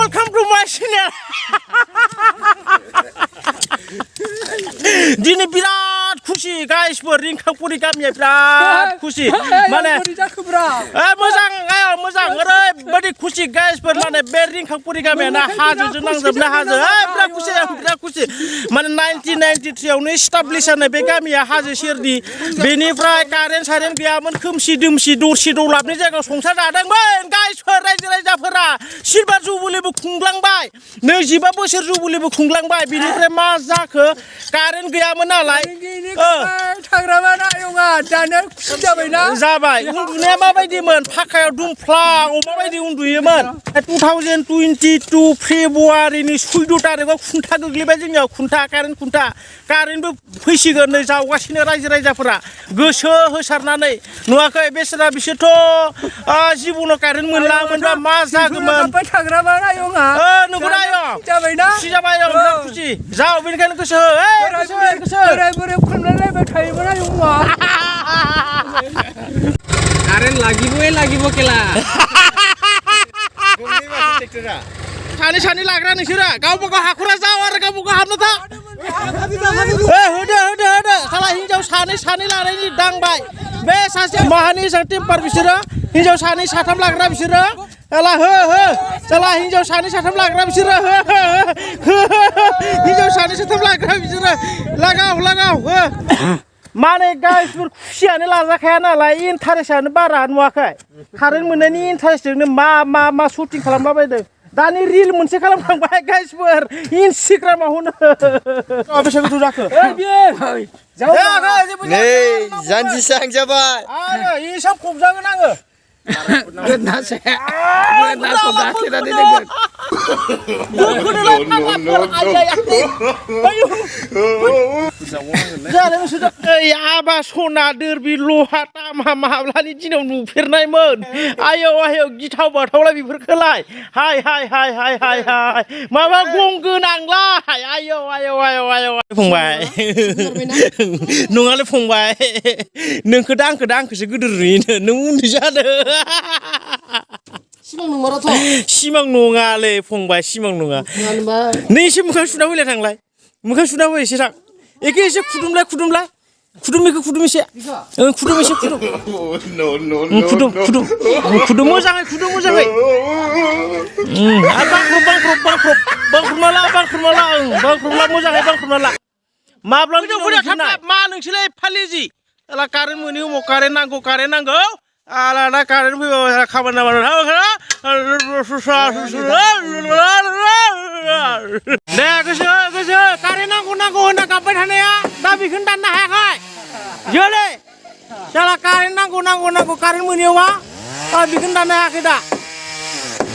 Welcome to my channel. दिनै बिराद खुसि गाइसफोर रिंखांपुरि गामिया बिराद खुसि माने मोजां मोजां ओरैबायदि खुसि गाइसफोर माने बे रिंखांपुरि गामियाना हाजोजों नांजोबनाय हाजो बिराद खुसि माने 1993 आवनो एस्टाब्लिश जानाय बे गामिया हाजो सेरनि बेनिफ्राय कारेन्ट सारेन्ट गैयामोन खोमसि दोमसि दरसि दौलाबनि जायगायाव संसार जादोंमोन गाइसफोर रायजो राजाफोरा सिलभार जुबुलिबो खुंलांबाय 25 बोसोर जुबुलिबो खुंलांबाय बिनिफ्राय मा जाखो कारेन्ट गैयामोन नालाय थाग्राबाना आयंआ दानो खुसि जाबायना जाबाय उन्दुनाया माबायदिमोन फाखायाव दुमफ्लां अमा बायदि उन्दुयोमोन 2022 फेब्रुवारिनि 14 तारिखआव खुन्था गोग्लैबाय जोंनियाव खुन्था कारेन्टबो फैसिगोन नै जावगासिनो रायजो राजाफोरा गोसो होसारनानै नुवाखै बेसेरा बिसोरथ' जिबनाव कारेन्ट मोनलाङोमोनबा मा जागौमोन थाग्राबाना आयंआ नंगौना आयं जाबायना खुसि जाबाय आयं खुसि जाव बेनिखायनो गोसो हो बोराय फानलायलायबाय थायोमोन आयंआ कारेन्ट লাগিব केला सानै लाग्रा नोंसोरा गावबा गाव हाखरा जाव आरो गावबा गाव हाबनो था होदो साला हिनजाव सानै लानायनि दांबाय बे सासे माहानि टेम्पार बिसोरो हिनजाव सानै साथाम लाग्रा बिसोरो एला हो साला हिनजाव सानै साथाम लाग्रा बिसोरो हिनजाव सानै साथाम लाग्रा बिसोरो लागाव हो माने गाइसफोर खुसियानो लाजाखाया नालाय इन्टारेस्टआनो बारा नुवाखै कारेन्ट मोननायनि इन्टारेस्टजोंनो मा शुटिं खालामलाबायदों दानि रिल मोनसे खालामखांबाय गाइसफोर इन्स्टाग्रामाव होनो बेसे गोथौ जाखो नै जानजि सां जाबाय आरो हिसाब खबजागोन आङो आबा सना दोरबि लहा तामा माब्लानि दिनाव नुफेरनायमोन आयौ गिथाव बाथावलाय बेफोरखौलाय हाय माबा गं गोनांलाय आयौ फंबाय नङालै फंबाय नोंखौ दा आंखौसो गोदोर नुयो नों उन्दै जादों सिमां नङालै फंबाय सिमां नङा नै एसे मोखां सुना फैलाय थांलाय मोखां सुना फै एसे थां एखे एसे खुदुम एसे खुदुम एसे मोजाङै बांख्रबला मोजाङै बांख्रबला माब्लानो मा नोंसोरलाय फालिजि कारेन्ट मोनि समाव कारेन्ट नांगौ आलादा कारेन्ट फैबा खामानि दे गोसो कारेन्ट नांगौ होनना गाबबाय थानाया दा बेखौनो दाननो हायाखै जोलै साला कारेन्ट नांगौ कारेन्ट मोनियाव मा बेखौनो दाननो हायाखै दा